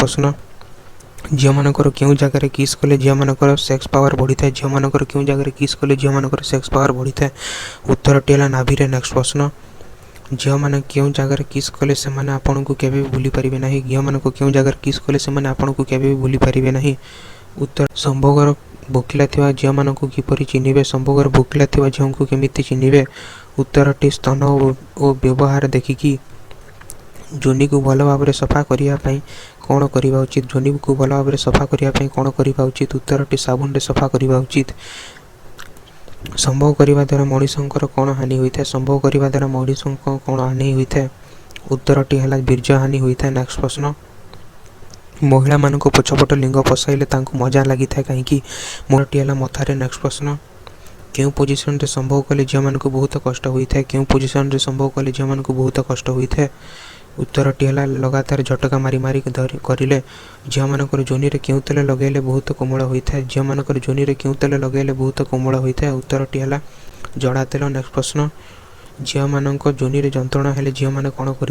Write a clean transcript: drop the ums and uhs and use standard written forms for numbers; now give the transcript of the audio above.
ପ୍ରଶ୍ନ, ଝିଅମାନଙ୍କର କେଉଁ ଜାଗାରେ କିସ୍ କଲେ ଝିଅମାନଙ୍କର ସେକ୍ସ ପାୱାର ବଢ଼ିଥାଏ? ଝିଅମାନଙ୍କର କେଉଁ ଜାଗାରେ କିସ୍ କଲେ ଝିଅମାନଙ୍କର ସେକ୍ସ ପାୱାର ବଢ଼ିଥାଏ? ଉତ୍ତରଟି ହେଲା ନାଭିରେ। ନେକ୍ସଟ ପ୍ରଶ୍ନ, ଝିଅମାନେ କେଉଁ ଜାଗାରେ କିସ୍ କଲେ ସେମାନେ ଆପଣଙ୍କୁ କେବେ ବି ଭୁଲି ପାରିବେ ନାହିଁ? ଝିଅମାନଙ୍କୁ କେଉଁ ଜାଗାରେ କିସ୍ କଲେ ସେମାନେ ଆପଣଙ୍କୁ କେବେ ବି ଭୁଲି ପାରିବେ ନାହିଁ? ଉତ୍ତର, ସମ୍ଭୋଗର ଭୋକିଲା ଥିବା ଝିଅମାନଙ୍କୁ କିପରି ଚିହ୍ନିବେ? ସମ୍ଭୋଗର ଭୋକିଲା ଥିବା ଝିଅଙ୍କୁ କେମିତି ଚିହ୍ନିବେ? ଉତ୍ତରଟି ସ୍ତନ ଓ ବ୍ୟବହାର ଦେଖିକି। ଯୋନିକୁ ଭଲ ଭାବରେ ସଫା କରିବା ପାଇଁ କ'ଣ କରିବା ଉଚିତ? ଯୋନିକୁ ଭଲ ଭାବରେ ସଫା କରିବା ପାଇଁ କ'ଣ କରିବା ଉଚିତ? ଉତ୍ତରଟି ସାବୁନରେ ସଫା କରିବା ଉଚିତ। ସମ୍ଭୋଗ କରିବା ଦ୍ୱାରା ମଣିଷଙ୍କର କ'ଣ ହାନି ହୋଇଥାଏ? ସମ୍ଭୋଗ କରିବା ଦ୍ୱାରା ମଣିଷଙ୍କ କ'ଣ ହାନି ହୋଇଥାଏ? ଉତ୍ତରଟି ହେଲା ବୀର୍ଯ୍ୟ ହାନି ହୋଇଥାଏ। ନେକ୍ସଟ ପ୍ରଶ୍ନ, ମହିଳାମାନଙ୍କୁ ପଛପଟ ଲିଙ୍ଗ ପଶାଇଲେ ତାଙ୍କୁ ମଜା ଲାଗିଥାଏ କାହିଁକି? ଉତ୍ତରଟି ହେଲା ମଥାରେ। ନେକ୍ସଟ ପ୍ରଶ୍ନ, କେଉଁ ପୋଜିସନରେ ସମ୍ଭୋଗ କଲେ ଝିଅମାନଙ୍କୁ ବହୁତ କଷ୍ଟ ହୋଇଥାଏ? କେଉଁ ପୋଜିସନରେ ସମ୍ଭୋଗ କଲେ ଝିଅମାନଙ୍କୁ ବହୁତ କଷ୍ଟ ହୋଇଥାଏ? ଉତ୍ତରଟି ହେଲା ଲଗାତାର ଝଟକା ମାରି ମାରି ଧରି କରିଲେ। ଝିଅମାନଙ୍କର ଯୋନିରେ କେଉଁ ତେଲ ଲଗାଇଲେ ବହୁତ କୋମଳ ହୋଇଥାଏ? ଝିଅମାନଙ୍କର ଯୋନିରେ କେଉଁ ତେଲ ଲଗାଇଲେ ବହୁତ କୋମଳ ହୋଇଥାଏ? ଉତ୍ତରଟି ହେଲା ଜଡ଼ା ତେଲ। ନେକ୍ସଟ ପ୍ରଶ୍ନ, ଝିଅମାନଙ୍କ ଯୋନିରେ ଯନ୍ତ୍ରଣା ହେଲେ ଝିଅମାନେ କ'ଣ କରି